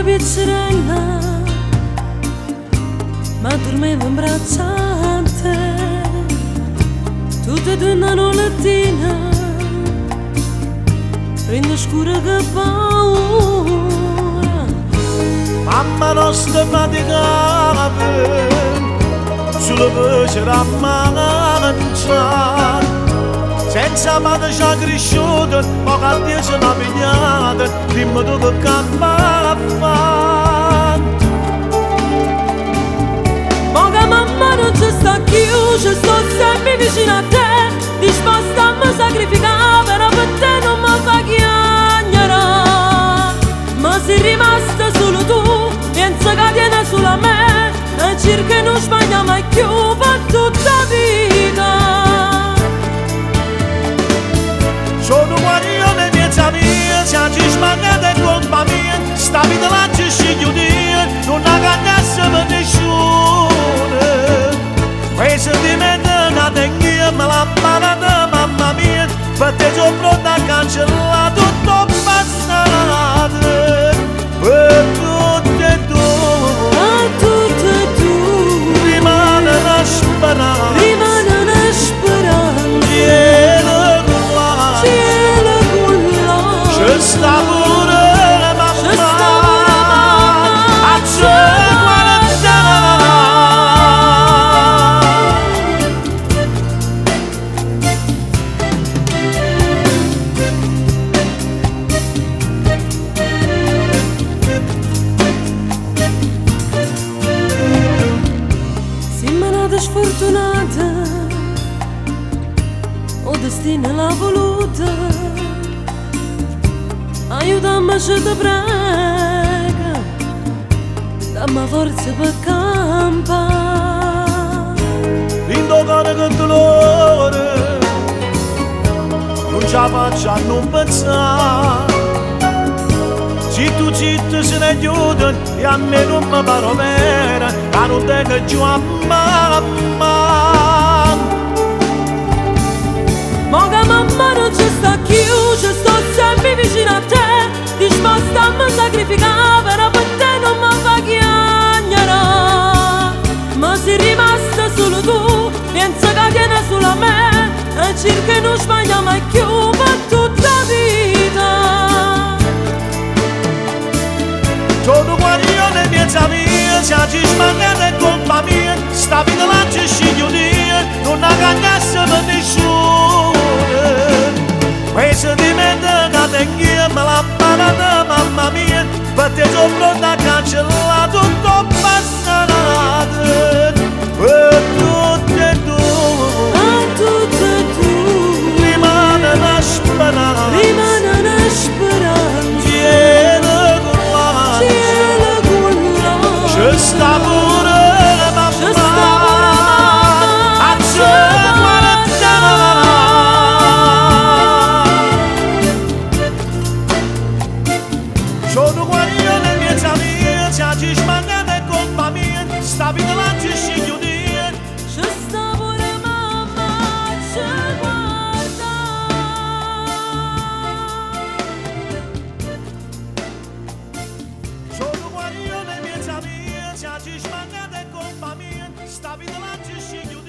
Quando ero piccerella, ma dormivo in braccio a te, tutte e due in una lettina, prendo scuro che paura. Mamma nostra faticava, sulla voce a mangiare, senza madre già cresciuta, ma che Dio ce l'ha pigliata, dimmi dove campa fa. Ma che mamma non ci sta più, ci sto sempre vicino a te, disposta a mi sacrificare, però per te non mi fa chiagnare. Ma sei rimasta solo tu, pensa che tiene solo a me, e cerca non sbaglia mai più per tutta la vita. Sono guaglione mezza via, se ci sbagliate colpa mia, sta vita la ci sceglio, non la cagnasse per nessuno. Quei sentimenti che tengo io, me l'ha imparata mamma mia, per te sono pronta a cancellare tutto il passato, per tutte e due. Per tutte e due. Rimane una speranza. Rimane una speranza. Cielo con la. Cielo con la. Ci sta pure la mamma. Ci sta pure mamma. A ci guardare. Siamo nate sfortunate, o destino l'ha voluta, aiutami se ti prego, dammi forza per campare. Rindo cane che dolore, non ce la faccio a non pensare. Zitto zitto se ne chiude e a me non mi pare vera, che non tengo più a mamma. Ma che mamma non ci sta più, ci sto sempre vicino a te, disposta a mi sacrificare, però per te non mi fa chiagnare. Ma sei rimasta solo tu, pensa che tiene solo a me, e cerca non sbaglia mai più per tutta la vita. Sono guaglione mezza via, se ci sbagliate colpa mia, sta vita la ci sceglio Dio, non la cagnasse per nessuno. Quei sentimenti che tengo io, me l'ha imparata mamma mia, per te sono pronta a cancellare tutto il passato, per tutte e due. Per tutte e due. Rimane una speranza. Rimane una speranza. Cielo con la. Cielo con la. Ci sta pure la mamma. Ci sta pure mamma. A ci guardare. Sono guaglione mezza via, se ci sbagliate colpa mia, sta vita la ci sceglio Dio. Ci sta pure mamma, ci guarda. Sono guaglione mezza via, se ci sbagliate colpa mia, sta vita la ci sceglio.